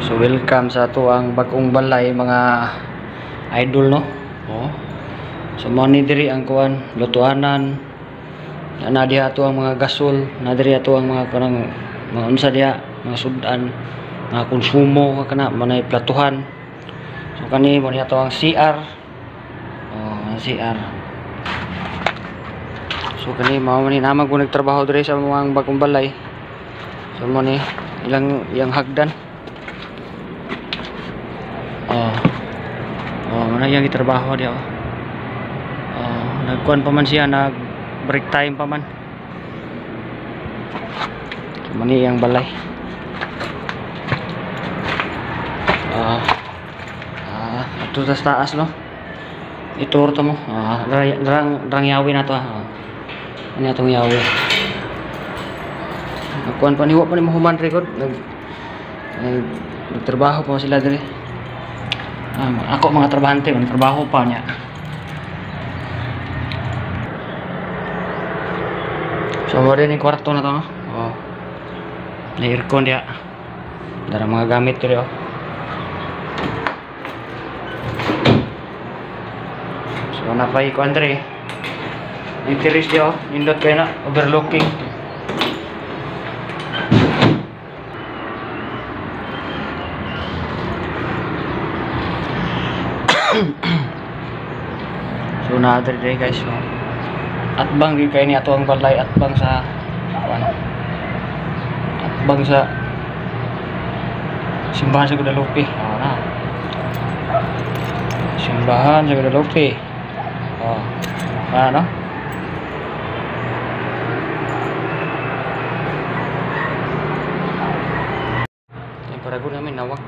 So welcome sa ato ang bagong balay, mga idol, no. Oh. So mao ni diri ang kuan, lutuanan. Na diha ato ang mga gasol, na diri ato ang mga kanang mga unsa diha, mga sudan, mga konsumo kana manay platuhan. So kani mo ni ato ang CR. Oh, ang CR. So kani mao ni namang ko nagtrabaho diri sa mga bagong balay. So mo ni ilang iyang hagdan. Oh. Oh, mana iyang gitrabaho diha. Oh, nagkuan pa man siya, nag break time pa man. So mani iyang balay. Ato sa taas, no. Itur to mo. Rang yawi na to, ah. Ano atong yawi? Nagkuan pa ni, wa pa ni mahuman record. Nagtrabaho pa sila diri. Ako mga trabahante, mga trabaho pa niya. So mo rin yung kwarto na to, no? Oh. May aircon diha. Dara mga gamit diri, oh. So napay kuan diri. Yung terrace diha, oh. Nindot kayo na, overlooking. So na diri guys, so atbang gyud kay ni ato ang balay, atbang sa ano, atbang sa simbahan sa Guadalupe. Oh, na. Simbahan sa Guadalupe. Oh. Ano? Ay, parago namin nawag.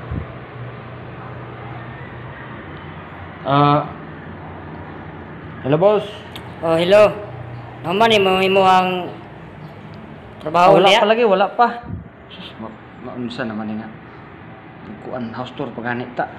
Hello boss. Oh, hello. Naman ni mo ang trabaho wala niya? Pa lagi, wala pa. Sus, maunsa naman nga. Kuan house tour paganit ta.